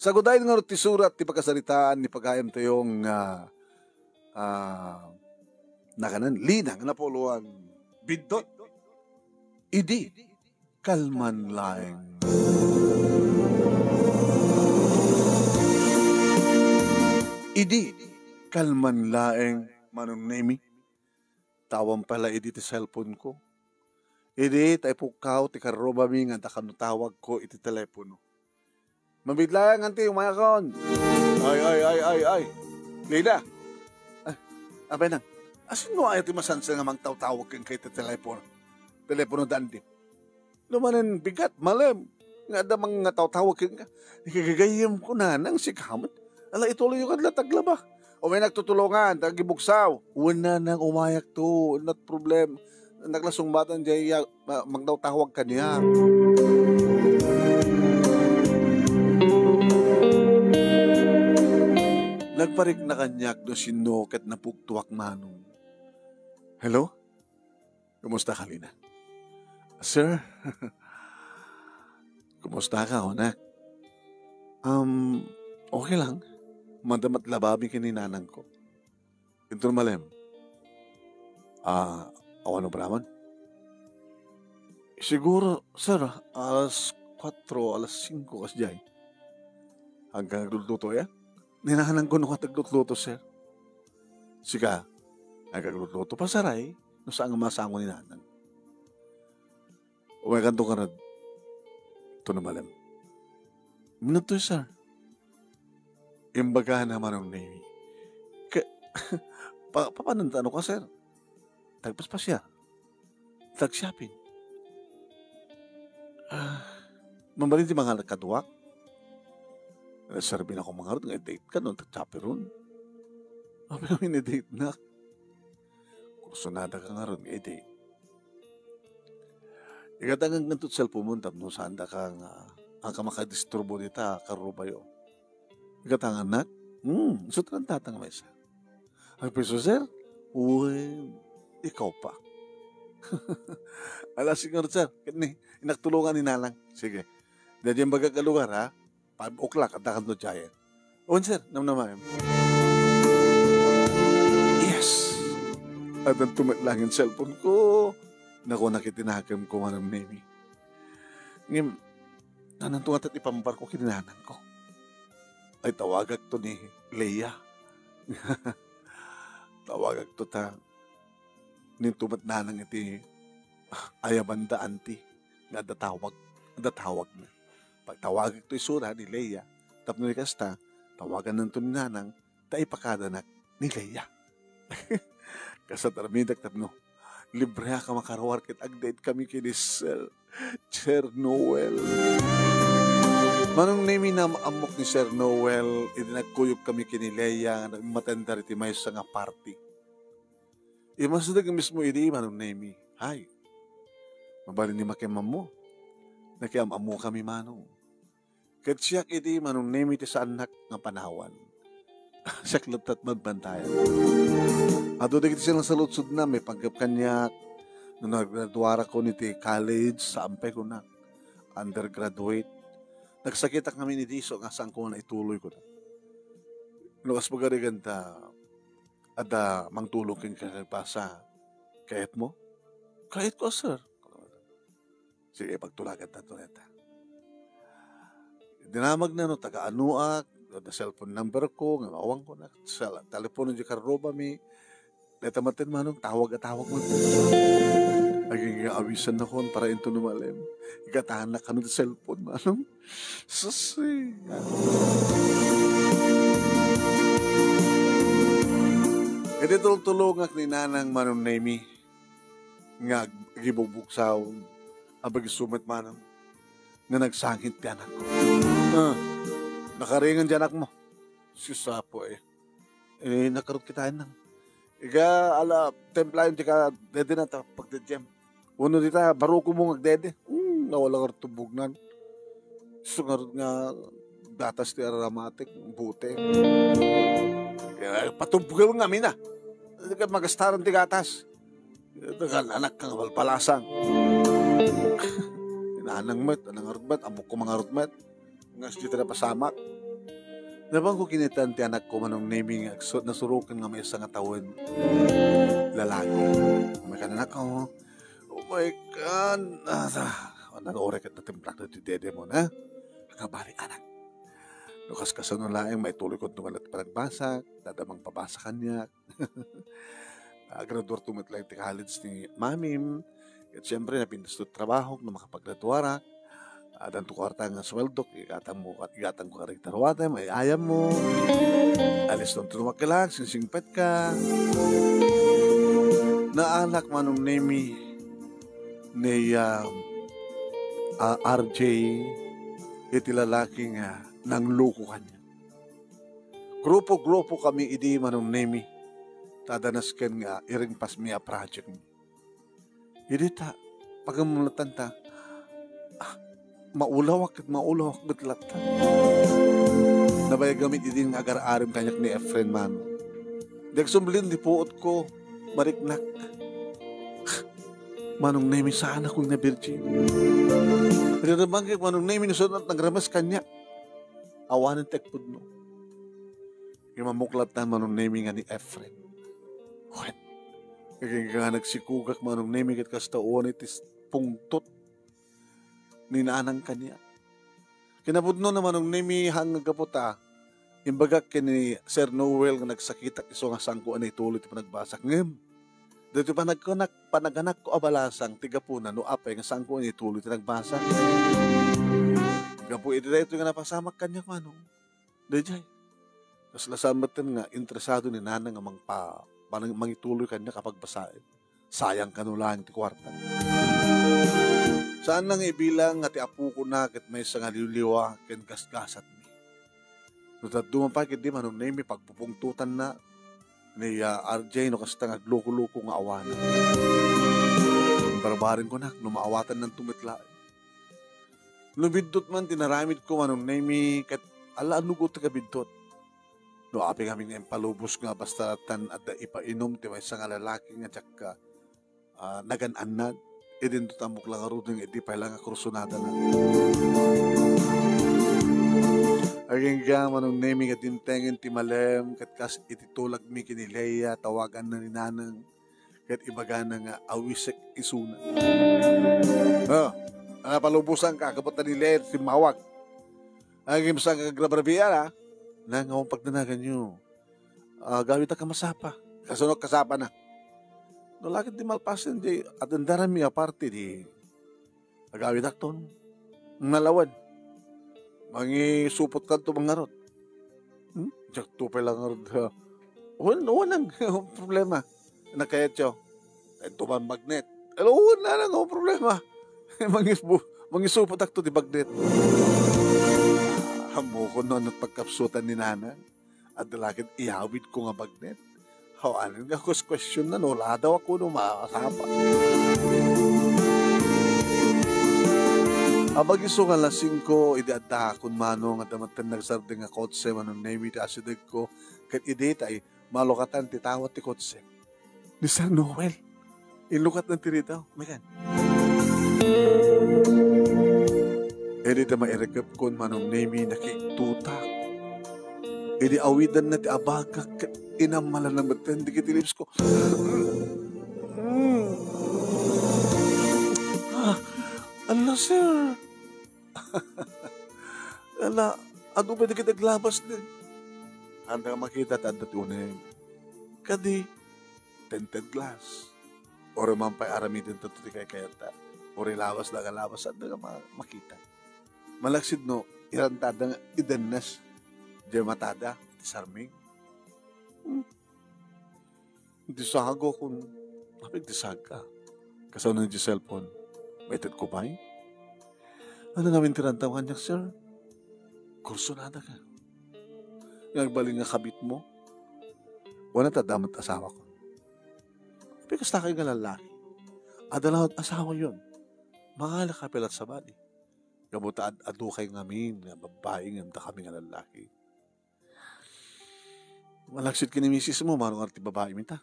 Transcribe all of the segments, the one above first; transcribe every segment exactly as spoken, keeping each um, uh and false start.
Tagudayen ngarud ti surat ti pakasaritaan ni pagayamtayo nga, ah, nakanan, Lina nga napuloan, biddut. Idi kalman laeng. Idi kalman laeng, Manong Nemi. Tawen pay la idi ti cellphone ko. Idi ta ipukkaw ti karrubami nga adda kano tawagko iti telepono. Mabitlayan nganti, umayakon. Ay, ay, ay, ay, ay. Lina. Ah, apay nang, asino aya ti masansan nga mangtawtawag kenka iti telepono? Telepono dandi. Numanen bigat, malem, nga adda mangtawtawag kenka. Ikagagayem ko, nanang, sika met. Ala, ituloy yo kad la taglaba. O may nagtutulungan, tagibugsaw. Wen, nanang, umayak to, not problem. Naglasong batan jay ya, ma-, magtawtawag kaniak. Nagparikna kaniak no sino ket napugtoak, Manong. Hello? Kumusta ka, Lina? Sir? Kumusta ka, anak? Um, okay lang. Madamat labami ken ni nanang ko. Inton malem. Ah, awan obraman? Siguro, sir, alas kuatro, alas singko, kasdiay. Hanggang aglutluto ya? Ni nanang ko no ket aglutluto, sir. Sika, agaglutluto pa saray, no saan nga masango ni nanang. Umaykanto ngarud. Ito na malem. Minutto, sir. Imbagana, Manong Nemi. Ka-, pa-, papananta no ka, sir? Tagpaspasiar. Tag-shopping. Ah, mabalin ti mangalakaduak? Serbi na ko mangarud nga i-date ka no tag-shopping run. Apay nga i-date nak? Kursunada ka ngarud nga i-date. Igatangan nganto ti cellphone mo tapno saan da ka nga, ah, ka makadisturbo dita, karrubayo. Igatangan nak? Hmm, sutran tatang maysa. Agpiso, sir? Uy, ikaw pa. Alas singko, sir. Ket ni, innak tulongan ni nanang. Sige. Daydiay imbagak a lugar, ha? Five o'clock, adda kanto diayen. Wen, sir, namnamaem. Yes! Addanto met laeng cellphone ko. Nakunak iti nakemko, Manong Nemi. Ngem, nananto nga tat ipambar ko ken ni nanang ko. Ay, tawagakto ni Leia. Tawagakto ta, ninto met nanang iti ayabanda, anti, nga adda tawag, adda tawagna. Pagtawagakto isuna ni Leia, tapno ni kasta, tawagananto ni nanang, ta ipakadanak ni Leia. Kas aramidek tapno libreak a makaruar ket ag-date kami ken ni Sir, Sir Noel. Manong Nemi, naam-ammok ni Sir Noel, idi nagkuyog kami ken ni Leia nga nagmatender iti maysa nga party. Imasdek mismo idi, Manong Nemi. Hay, mabalin ni makiam-ammo. Nakiam-ammo kami, Manong. Ket siak idi, Manong Nemi, ti saannak nga panawan. Siak latta ti mabbantayan. Adu dagiti sinasaludsodna, maipanggep kaniak, no naggraduarakon iti college, saan pay kunak, undergraduate. Nagsakitak ngamin idi isu nga saanko nga naituloy, kunak. No kas pagarigan ta, adda mangtulong kenka nga agbasa. Kayatmo? Kayatko, sir. Sige, pagtulagantato dayta. Dinamagna no taga-anuak, adda cellphone number ko, nga maawangko na, sa telepono di karrubami. Dayta maten, Manong, tawag a tawag man. Aging nga awisan na kon para into numalem. Igatahan na kano ti cellphone, Manong. Susi. Iti tultulongak ni Nanang, Manong Nemi, nga ag-, agibubugsaw, abagiso met, Manong, nga nagsangit ti anakko. Ah, nakaringan ti anakmo. Sus, Apo, eh. Eh, nakarot kitaen nang. Iga, ala, templayon ti ka, dede na ta, pagdedem. Uno dita, baruko mo nga agdede. Hmm, nawala nga tubugnan. Gusto nga ron nga gatas ti aramatik, bute. Kaya patubgel nga mina. Hindi ka magastaran ti gatas. Ito ka, anak ka nga balbalasang. Nanang met, anang arut met, amok ko mangarut met. Ngas di ta napasamak. Nabanko kinita ti anakko, Manong Nemi, nga agsu-, nasuroken nga maysa nga tawen. Lalaki. Oh my God, anak, oh. Oh my God. Ah, sa-, ano, oray ket natimplak na ti dede mo, na? Agabali, anak. No kas-, kasano laeng maituloy ko tumala ti panagbasa, dadamang pabasa kaniak. Agraduar to met laeng ti college ni mamim. Ket siyempre, napintas to trabahok no makapagraduarak. Adanto kuarta nga suweldok, igatangmo, igatangko karik ti aruatem, ay-ayammo. Aliston to makilak, singsingpetka. Naanak, Manong Nemi, ni, ah, ah, R J, iti lalaki nga nangloko kaniak. Grupo-grupo kami idi, Manong Nemi. Ta adda nasken nga iringpasmi a project mi. Idi ta, pagamulatan ta, ah, maulawak ket maulawak met latta. Nabayag kami idi nga agar-arem kaniak ni Efren, Manong. Di agsumblin ti puotko, mariknak. Manong Nemi, saan ako nga virgin. Riremangkek, Manong Nemi, no saan nagremes kaniak. Awanen ti agpudno. Ngem ammok latta, Manong Nemi, nga ni Efren. Wen. Agingga nga nagsikugak, Manong Nemi, ket kasta uwan iti s-, pungtot ni nanang kaniak. Kinapudno na, Manong Nemi, haan nga gapu ta imbagak ken ni Sir Noel nga nagsakitak isu nga saanko a naituloy ti panagbasak. Ngem, daytoy panagkanak-, panaganakko a balasang ti gapuna no apay nga saanko a naituloy ti nagbasa. Gapu iti daytoy nga napasamak kaniak, Manong. Daydiay. Kasla saan metten nga interesado ni Nana nga mangpa-, manang-, mangituloy kaniak a pagbasaen. Sayang kano laeng ti kuarta. Saan na nga ibilang nga ti apokona ket maysa nga liwliwa ken gasgasatmi. No dadduma pay ketdi, Manong Nemi, pagpupungtotanna ni, ah, R J no kasta nga agloko-loko nga awanen. Barbarenko, nak, no maawatannanto met laeng. No biddut man ti naramidko, Manong Nemi, ket ala a nugot ti kabiddut. No apay ngamin nga impalubos nga basta tan adda ipainum ti maysa nga lalaki nga diak, ah, nagan-annad, idinto ta ammok la ngaruden nga idi pay la nga kursunadana. Agingga, Manong Nemi, nga dimtengen ti malem, ket kas iti tulagmi ken ni Lea, tawaganna ni Nanang. Ket ibagana nga awisek isuna. Oh, napalubosanka, kaputan ni Lea simmawag. Agimsa nga agrabrabian, a. Nang, awan pagdanaganyo. Ah, gawidak a masapa. Kasano kasapana? No, lakit di malpasen, di, atendaranmi a party, di Agawidakton. Nalawen. Mangisupotkanto man ngarud. Hmm? Diakto pay la ngarud, ha? Wen, wen lang. Problema. Nakayatyo. Ito man magnet. Alo, wen lang ang problema. Mangisbu-, mangisupotakto ti magnet. Ammokon no ano't pagkapsutan ni Nanang. Adda la ket iyawidko nga magnet. Awanen nga kueskuestion na no ladaw a kuno masapa. Abag isu nga alas singko, idi addaakon, Manong, adda metten nagsardeng nga kotse, Manong Nemi, ti asidegko, ket idi tay malukatan ti tawat ti kotse. Ni Sir Noel. Inlukatna ti ritaw. Megan. Idi ta mairikepkon, Manong Nemi, nakigtutak. Idi awidanna ti abagak, ket inammalanna metten dagiti lips ko. Ah, ala, sir. Ala, adu pay dagiti aglabas den. Anda nga makita ta adda ti uneg. Kadi, tinted glass. Uray man pay aramiden tatta ti kaykayatta. Uray labas da nga labas, anda nga ma-, makita. Malaksid no, iranta da nga idennes. Diay matada, iti sarming. Hmm. Disago kun, apay disaga? Kasano diay cellphone? Maitedko pay? Ano ngamin ti rantam kaniak, sir? Kursunada ka. Nga agbalin nga kabit mo? Wala ta damat asawa ko. Apay kasta kay nga lalaki? Adda laeng asawa yon. Mangala ka pay latta sabali. Gapu ta ad-, adu kay ngamin nga babbai ngem dakami nga lalaki. Malaksid ken ni misis mo, Manong, ti babaim ita.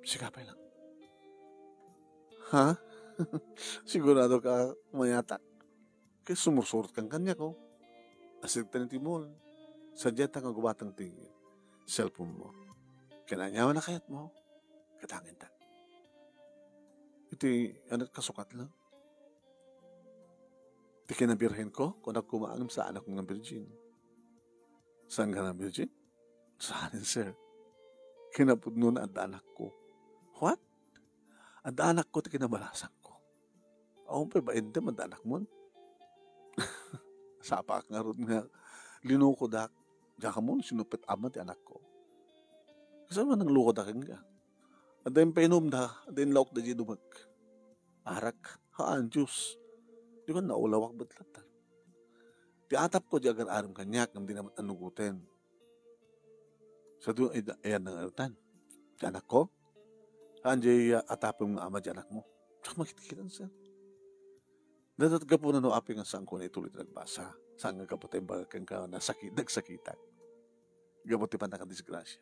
Sika pay lang. Ha? Sigurado ka, mayata? Kay sumursurot kan kaniak, oh. Asidegtan iti mall. Sadiata nga gubateng ti cellphone mo. Ken ania man a kayatmo, kadangendak. Iti anak kasukat lang. Ti kinabirhen ko, kunak koma ngem saanak nga virgin. Saan ka na virgin? Saan, sir? Kinapudno na adda anakko. What? Adda anakko ti kinabalasanko. Awan pay ba intem adda anakmon? Sapaak ngarud nga linukodak. Diak ammo no sino pay ti ama ti anakko. Kasano man nanglukoda kenka? Adda impainumda, adda inlaokda diay dumek. Arak, haan, Diyos. Di man naulawak bet latta. Ti atapko diay agar-arem kaniak, ngem dina met nanugoten. Sadu, ida-, ayan nga arutan. Ti anakko? Haan diay, ah, atapem nga ama diay anakmo. Diak makitkitan, sir. Dadat gapuna no apay nga saanko nga ituloy ti nagbasa. Saan nga gapu ta imbagak kenka nga nasakit, nagsakitak. Gapu ti pannakadisgrasya.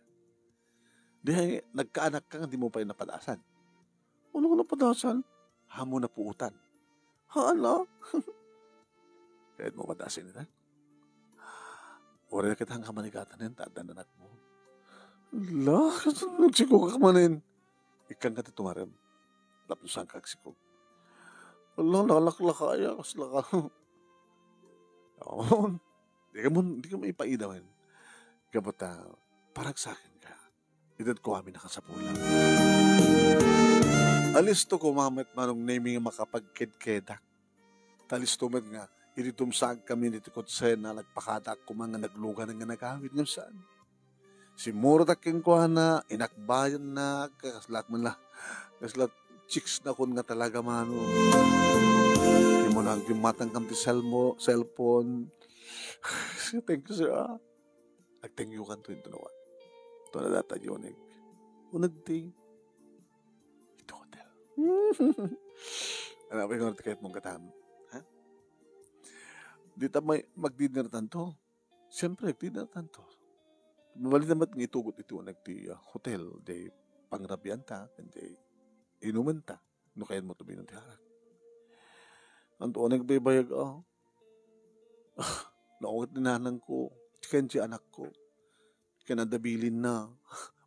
Di nagkaanak ka nga dimo pay napadasan. Ano nga napadasan? Haan mo napuotan. Haan a. Kayatmo padasen ita? Uray na kita nga kamanigatan ta adda anakmo. La, kasano nagsikog ka manen? Ikkanka ti tumarem. Tapno saanka agsikog. Ala, nalaklaka aya, kasla ka. Awan. Di ka mo, di ka maipaida man. Gapu ta, paragsaken ka. Ited ko amin a kasapulan. Alisto koma met Manong Nemi nga makapagkedkedak. Ta alisto met nga, idi dumsaag kami iti kotsena, nagpakadaak koma nga naglugan nga nagawid ngem saan. Simmurodak kenkuana, inakbayanna, kaslak man la, kasla chicks na kun nga talaga, Manong. Di mo nang dimmatan kam ti selmo-, cellphone. Thank you, sir, ah. Agtengyokan to into nawa. To na data di uneg. Uneg ti ito hotel. Ano ba yung ticket mong katam? Ha? Di ta may mag-dinner tanto. Siyempre, nagtinda tanto. Mabalin naman nga itugot iti uneg ti, ah, hotel, di pangrabian ta, ken di inumen ta, no kayan mo tuminom ti arak. Anto, nagbaybayag, ah. Ah, naunget ni nanang ko, ken ti anak ko. Ken adda bilin na,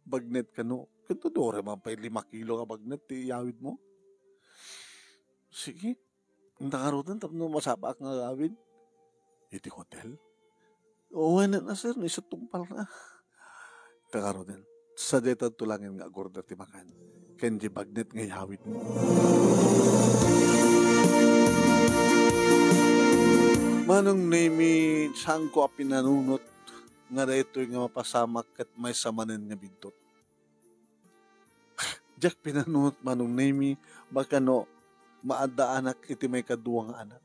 bagnet kano. Ken to, dore man pay lima kilo nga bagnet ti iyawid mo. Sige. Anta ngaruden tapno masapaak nga agawid iti hotel? Wen a, sir, no isu tungpal na. Anta ngaruden, sadiay tanto laeng nga agorder ti makan ken di bagnet nga iyawid mo. Manong Nemi, saanko a pinanunot nga daytoy nga mapasamak ket maysa manen nga biddut. Diak pinanunot, Manong Nemi, bakano maaddaanak iti maikadua nga anak.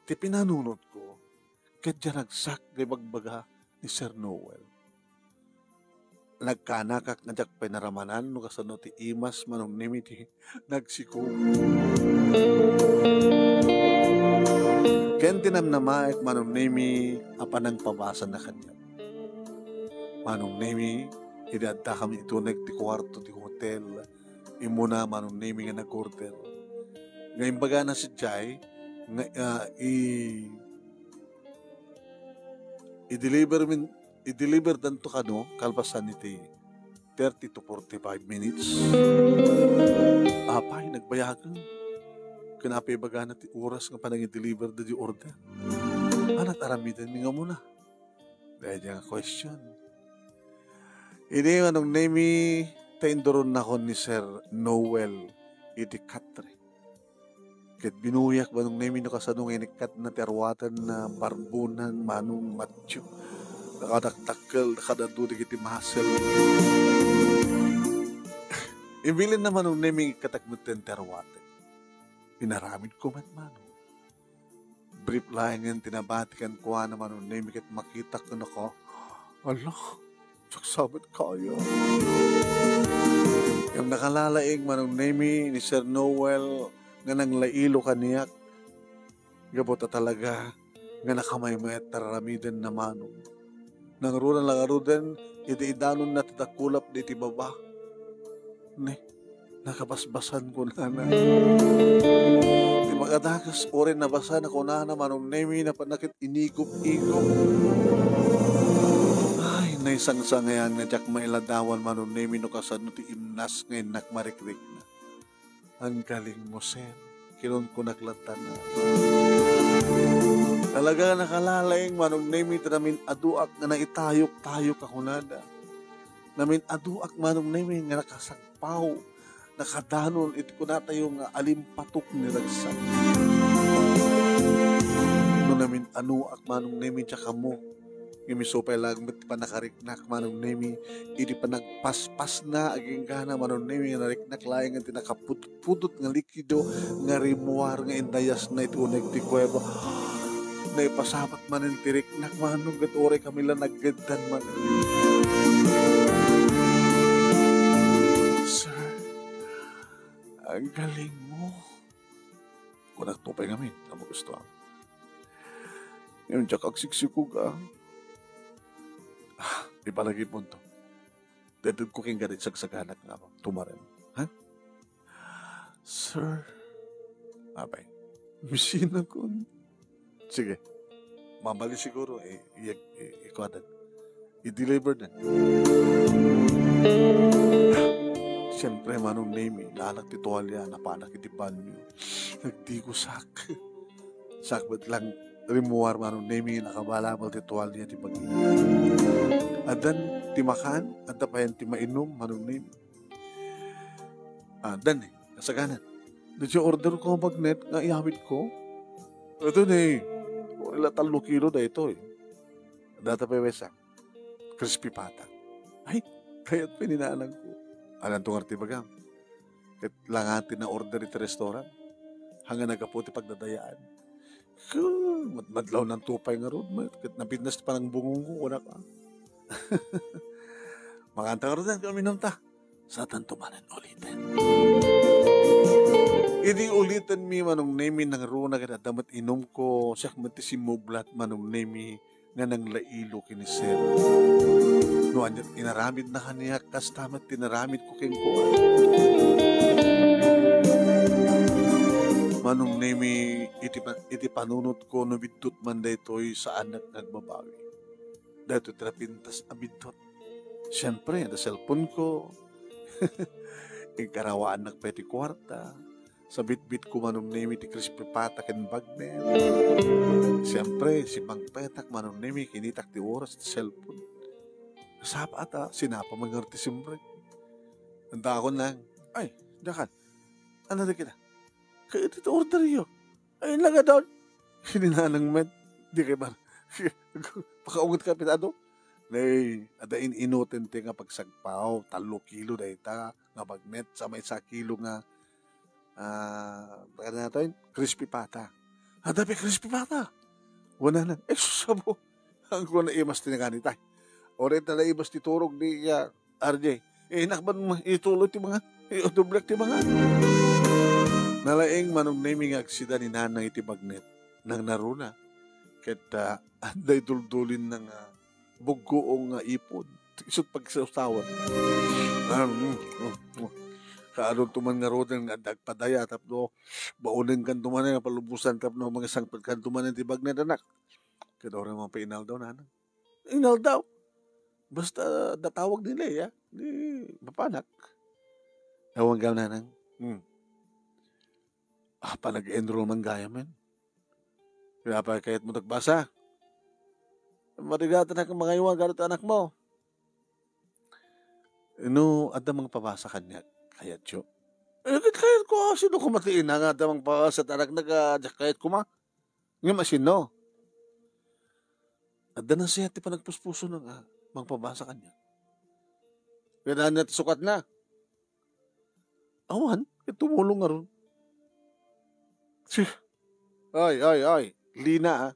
Ti pinanunotko, ket diay ragsak nga ibagbaga ni Sir Noel. Nagkaanakak nga diak pay naramanan no kasano ti imas, Manong Nemi, ti nagsikog. Ken ti namnamaek, Manong Nemi, a panangpabasana kaniak. Manong Nemi, idi addakami iti uneg ti kuarto ti hotel, immuna Manong Nemi nga nag-order. Nga imbagana sadiay nga, ah, i-, i-deliver min-, i-deliver danto kano kalpasan iti thirty to forty-five minutes. Apay, nagbayagen. Ken apay ibagana ti oras nga panangi-deliver da di order? Anat aramidenmi nga umuna. Daydiay nga question. Idi Manong Nemi, ta induronnakon ni Sir Noel iti katre. Ket binuyak, Manong Nemi, no kasano nga inikkatna ti aruaten a barbonan, Manong, matio. Nakadakdakkel, nakadadu dagiti muscle. Imbilinna, Manong Nemi, nga ikkatak metten ti aruaten. Inaramidko met, Manong. Brief laengen ti nabati kenkuana, Manong Nemi, ket makitak ken naka-, ala, saksabat kaya. Ngem nakalalaing, Manong Nemi, ni Sir Noel nga nanglailo kaniak. Gapu ta talaga nga nakamaymayat ti ar-aramidenna, Manong. Nangruna la ngaruden, idi idanonna ti dakulap diti baba. Ne, nakabasbasan, kunana. Ti makadakes, uray nabasa na, kunana, Manong Nemi, napan na ket inigup-igup. Sangsangayan nga diak mailadawan, Manong Nemi, no kasano ti imnas nga innak marikrikna. Ang galing mo, sir. Kinunkunak latta na. Talaga nga nakalaing, Manong Nemi, ta namin-aduak nga naitayok-tayok a kunada. Namin-aduak, Manong Nemi, nga nakasagpaw, nakadanon iti kunatayo nga alimpatok ni ragsak. No namin-anuak, Manong Nemi, diak ammo. Ngem isu pay laeng met ti pannakariknak, Manong Nemi, idi panagpaspasna agingga, Manong Nemi, nga nariknak laeng ti nakapudpudot nga likido nga rimuar nga indayasna iti uneg ti kuweba. Naipasamak manen ti riknak, Manong, ket uray kami la naggeddan man. Sir, ang galing mo. Kunak to pay ngamin, nga magustuhan. Ngem diak agsiksikog, ah. Ah, ipalagipon to. Daytoy ko ken gadi sagsaganak nga tumarem. Ha? Sir. Apay. Misinakon. Sige. Mabali siguro, eh, i-, i-, ikuadan. I-deliver na. Siyempre, Manong Nemi, naanak ti tuwalya, napanak iti banyo. Nagdigusak. Sakbet lang, rimuar, Manong Nemi, nakabalabal ti tuwalya ti bagi. Addan ti makan, adda payen ti mainum, Manong Nemi. Ah, dan eh, kasaganan. Daytoy order ko, bagnet, nga iyawid ko. Ito ni, wala tallo kilo daytoy. Data pa wesa. Crispy pata. Ay, kayat pa ni nanang ko. Alanto nga ti bagam. Ket langan ti na-order iti restaurant. Hanggang nagapu ti pagdadayaan. Ku, mad-, madlaw ng tupay nga rod, ket napintas ti panangbungong ko, kunak, ah. Makanta ka rod, kami ta. Satanto manen uliten. Idi uliten mi, Manong Nemi, nangruna ket adda met inumko, siak met ti simmublat, Manong Nemi, nga nanglailo ken ni Sir. No aniat inaramidna kaniak, kasta met ti inaramidko kenkuana. Manong Nemi, iti pa-, iti panunotko, no biddut man daytoy, saanak nga agbabawi. Daytoy ti napintas a biddut. Siempre, adda cellphone ko. Inkarawaannak pay ti kuarta. Sa bitbit ko, Manong Nemi, ti crispy pata ken bagnet. Siempre, simmangpetak, Manong Nemi, kinitak ti oras ti cellphone. Sapa ata, sinapa man ngarud ti simrek. Andakon lang, "Ay, diakan. Ano di kita? Kaya dito order yo." Ay, nagadaw. Sininanang met. Di kay ba? Pakaungot ka, pitado. Nay, ada in-inuten ti nga pagsagpaw, tallo kilo dayta, nga bagnet, sa may sa kilo nga, ah, ano na to yun? Crispy pata. Ada pa crispy pata. Wala na. Eh, sus, sabo. Ang ko na imas ti naganita. Oray na imas ti turog di, ah, R J, eh, nakban mo, ituloy ti mga, iudublak ti mga. Nalaing Manong Nemi nga agsida ni Nanang iti bagnet, nangnaruna. Ket, ah, adda iduldulin na nga buggoong nga ipon. Isut pagsawsawan. Ah, mm, mm, mm. Kaadun tuman nga roden nga adda agpadaya tapno baonen kan tuman nga palubusan tapno mangisangpet kan tuman ti bagnet, anak. Ket oray man painaldaw, Nanang. Inaldaw. Basta natawag ni Lea, di mapanak. Awan ka, Nanang. Hmm. Ah, panag-enroll man gaya, men. Kaya pa, kayat mo tagbasa? Marigatan ak mangaywan, garo ti anak mo. No, adda mangpabasa kaniak, kayatyo? Eh, ket kayat ko, ah, sino ko mati ina nga adda mangpabasa ti anak na ka, diak kayat kuma? Ngem asino? Adda nasayaat ti panagpuspuso na nga mangpabasa kaniak. Kailangan na ti sukat na. Awan, ket tumulong ngarud. Sih. Ay, ay, ay. Lina, ah.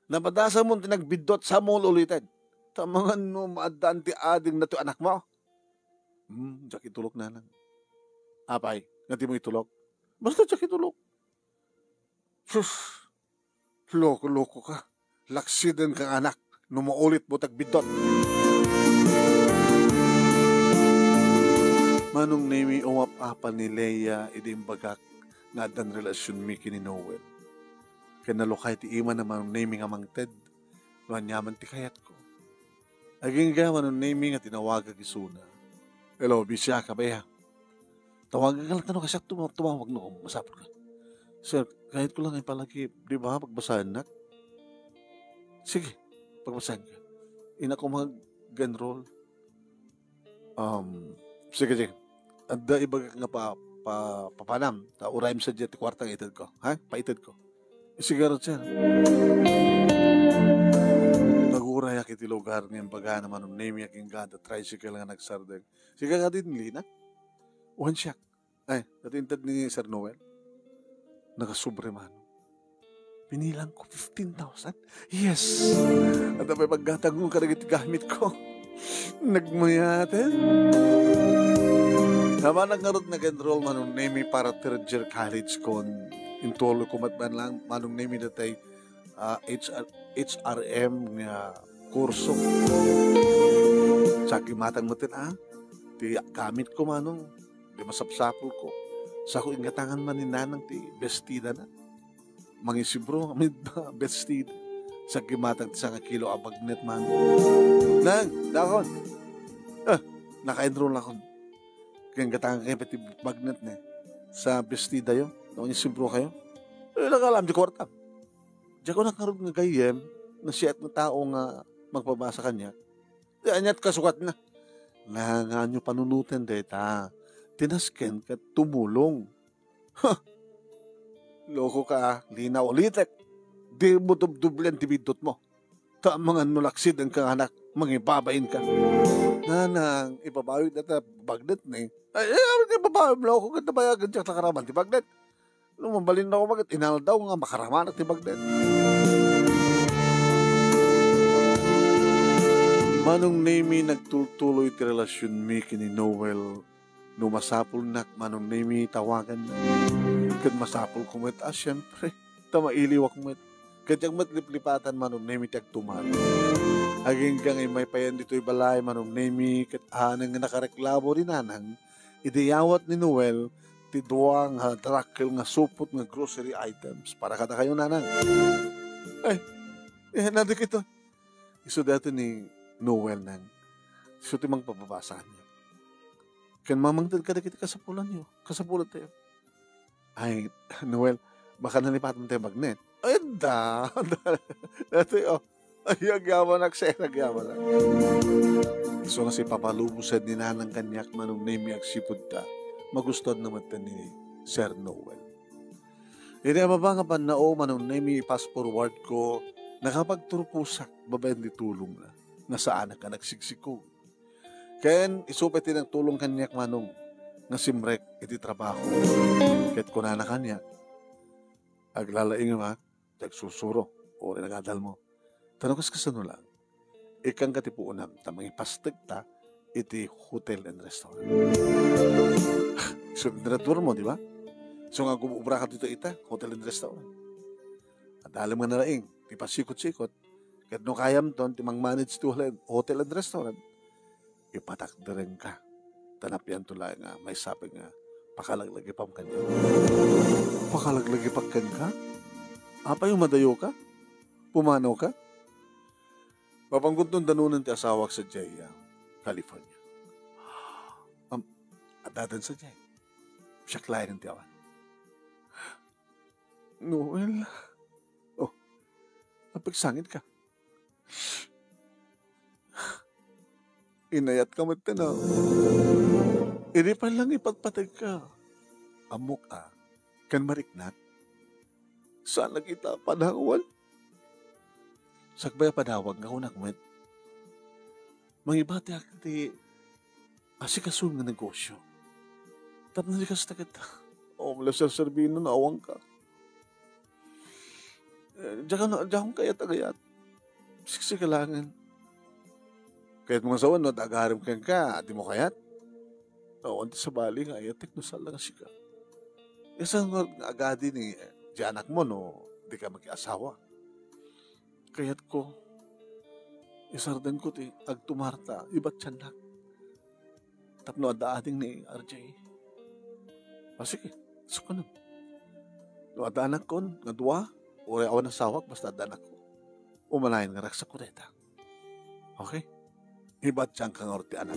Napadasa mo ti nagbiddot, sa mo uliten. Tamangan no, maaddaan ti ading na ti anak mo. Hmm, diak itulok, Nanang. Apay, nga di mo itulok? Basta diak itulok. Sus, loko-loko ka. Laksiden kang anak, no maulit mo ti agbiddot. Manong Nemi, umap-apal ni Lea idi imbagak nga addan relasionmi ken ni Noel. Ken nalukay ti ima na Manong Nemi nga mangted no aniaman ti kayatko. Agingga Manong Nemy nga tinawagak isuna. "Hello, busy ka ba, ya? Tawagan ka lang ta no kasiak tuma-, tumawag no, masapul ka." "Sir, kahit ko lang ipalagip, di ba, pagbasahan nak?" "Sige, pagbasahan ka. Ina ko mag-enroll." "Um, sige, sige. Adda ibagak nga pa, pa, papanam, ta urayem sadiay ti kuarta nga ited ko. Ha? Paited ko." "Sige, sir." Nagurayak iti lugar nga imbagana Manong Nemy agingga adda tricycle nga nagsardeng. "Sika kadi ni Lina?" "Wen, siak." "Ay, dati inted ni Sir Noel?" "Nakasobre, Manong. Binilang ko, fifteen thousand. Yes! Adda pay paggatangko kadagiti gamit ko." Nagmayaten. Amangan ngarud nag-enroll Manong Nemy para third year college kon intuloy ko met man lang Manong Nemy datay, ah, H R, H R M nga kurso. Sa gimatang met, ah, ti gamit ko, Manong, di masapsapul ko. Sa ko ingatangan man ni Nanang ti bestida na. Mangisibro, amin bestida. Sa gimatang ti sanga kilo a bagnet, Manong. "Nang, dakon. Ah, naka-enroll nakon. Kaya gatangan kayo pati bagnet ne. Sa bestida yo, no, mangisibro kayo." Eh, nakalam di kwarta. Diak ko nakarod nga gayyem, nasiat nga tao nga magpabasa kaniak. Di aniat kasukat na. Nga, nga nyo panunoten deta. Tinasken ket tumulong. Ha! Loko ka, ah. Lina, ulitek. Di mo dubdublen ti biddut mo. Ta amangan no laksiden ka nga anak, mangibabain ka. Nanang, ibabawi na ta bagnet ni. Ay, ay, ibabawi mo loko, ket nabayagan diak nakaraman ti bagnet. No, mabalin na ako, bakit inaldaw nga makaramanak ti bagnet? Manong Nemy, nagtultuloy ti relasyonmi ken ni Noel. No masapulnak Manong Nemy, tawaganna. Ket masapulko met a, siempre, ta mailiwak met. Ket diak met liplipatan Manong Nemy ti agtuman. Agingga nga immay payen ditoy balay Manong Nemy, ket anen nga nakareklamo ni Nanang, idi yawat ni Noel ti dua nga dakkel nga supot nga grocery items para kadakayo, Nanang. Ay, eh, nadagito. Isu daytoy ni Noel, Nang. Isu ti mangpababasa kaniak. Ken mamangted kadagiti kasapulanyo, kasapulantayo. Ay, Noel, baka nalipatan tayo bagnet. Ay, da! Dati, oh. Ay, agyamanak, sir, agyamanak. Isu nga sipapalubosen ni Nanang kaniak Manong Nemy agsipud ta, magustuanna met ni Sir Noel. Idi a baba nga pannao Manong Nemy, i-fast forward ko, nakapagturposak babaen ti tulongna, nga saanak a nagsigsikog. Ken isu pay ti nagtulong kaniak, Manong, nga simrek iti trabaho. Ket kunana kaniak, "Aglalaingem a, ti agsursuro, uray nagadalmo. Ta no kas-, kasano lang, ikkanka ti puonam ta mangipastegta iti hotel and restaurant." Isu ti naduarmo, di ba? Isu nga agub-ubraka ditoy ita, hotel and restaurant. Adalem nga nalaing ti pasikot-sikot. Ket no kayamton ti mang-manage ti hotel, hotel and restaurant, ipatakderenka. Ta napianto laeng nga maisapay nga pakalaglagipam kaniak. Pakalaglagipak kenka? Apay, umadayoka? Pumanaw ka? Mapanggunton danonen ti asawak sadiay, ah, California. Am, addadan sadiay. Siak laeng ti awan. Noel. Oh, napagsangit ka. Inayat ka met, no? Idi pay lang ipatpateg ka. Ammok a, ken mariknak. Saan kita padawan? Sakbay a padawag nga kunak met. Mangibatiak ti asikason nga negosyo. Tapno di kasta ket, oh, mala serserbino, naawangka. Eh, diak, diak kayat agayat. Siksika laengen. Kayatmo nga sawen no adda agarem kenka, dimo kayat? Awan ti sabali nga ayatek no saan la nga sika. Isu nga agadi ni, eh, di anakmo no dika makiasawa. Kayatko, isardengko ti agtumarta, ibatiannak. Tapno adda ading ni R J. Ah, sige, sukanen. No adda anakkon nga dua, uray awan asawak, basta adda anakko. Umalayan nga ragsakko dayta. Okay? Ibatianka ngarud ti anak.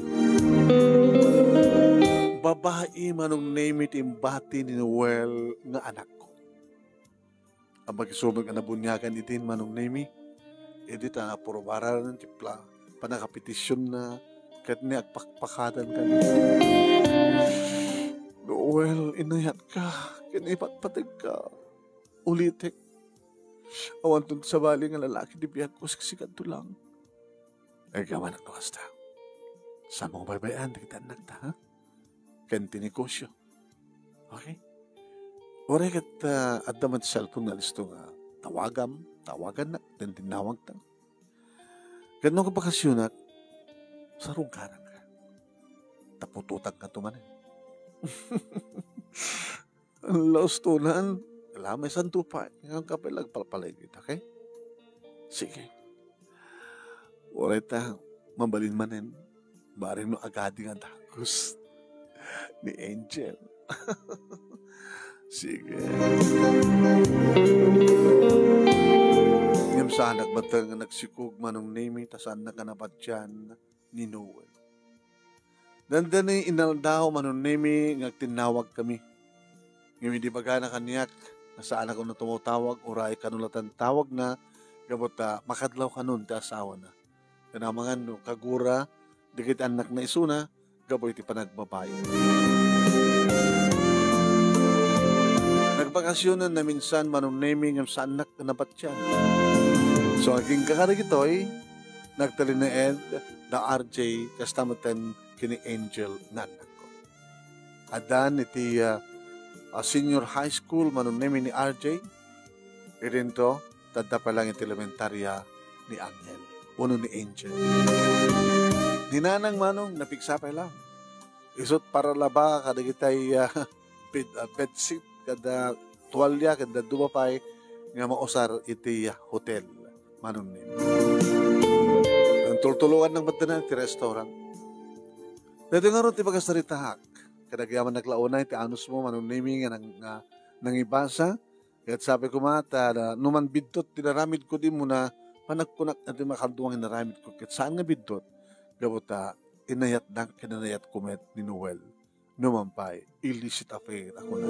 Babai, Manong Nemi, ti imbati ni Noel nga anakko. Ang makisubag a nabuniagan idin, Manong Nemi, idi ta napurubaran ti pla-, panakapetisionna ket ni agpakpakadan kaniak. Noel, inayatka ken ipatpategka. Ulitek, awanton sabali nga lalaki ti biagko, siksikato lang. Ay, gamannak no kasta. Saan mo nga baybay-an dagiti annakta, ha? Ken ti negosyo. Okay? Uray ket, ah, adda man ti cellphone nga listo nga tawagam, tawagannak, ken tinnawagta. Ket no kabakasionak, sarungkaranka. Tapututangkato manen. Laustonan, lamay santo pa. Ngem kapay lang palpalay kita, okay? Sige. Uray ta, mabalin manen, bareng no agadi nga dagus ni Angel. Sige. Ngem saanak met nga nagsikog, Manong Nemi, ta saannak a nabatian ni Noel. Dandani inaldaw, Manong Nemi, nga agtinnawag kami. Ngem idi ibagana kaniak nga saanak a tumawtawag, uray kano latta ti tawagna, gapu ta makadlaw kanon ti asawana. Ken amangan no kagura dagiti annakna isuna gapu iti panagbabai. Nagbakasionan naminsan, Manong Nemi, ngem saannak a nabatian. So, agingga kadagitoy, nagtalinaed da R J, kasta metten ken ni Angel nga annakko. Addan iti, ah, ah, senior high school, Manong Nemi, ni R J. Idinto, tadda pa lang iti elementarya ni Angel, wenno ni Angel. Ni Nanang, Manong, napigsa pay lang. Isut' paralaba kadagitay, ah, bed, ah, bedsheet, kada tualya, kada duma pay nga mausar iti, ah, hotel, Manong Nemi. Tultuloannak met iti restaurant. Daytoy ngarud ti pagasaritaak. Kadagyaman naglaunay ti anusmo, Manong Nemi, nga nang-, nga nangibasa. Ket sabi koma, ta no man biddut ti inaramidko, di mo na panagkunak nga ti makadua nga inaramidko. Ket saan nga biddut. Gapu ta inayatnak ken inayatko met ni Noel. No man pay, illicit affair a kuna.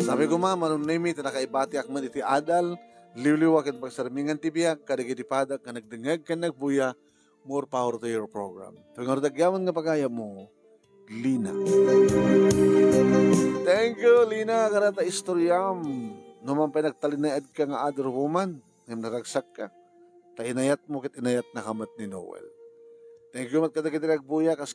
Sabi koma, Manong Nemi, ta nakaibatiak met iti adal, liwliwa ken pagsarmingan ti biag, kadagiti padak nga nagdengngeg ken nagbuya, more power to your program. Ket ngarud agyaman nga pagayammo, Lina. Thank you, Lina, kadata istoriam. No man pay nagtalinaedka nga other woman, ngem naragsakka. Ta inayatmo ket inayatnaka met ni Noel. Thank you met kadagiti nagbuya, kas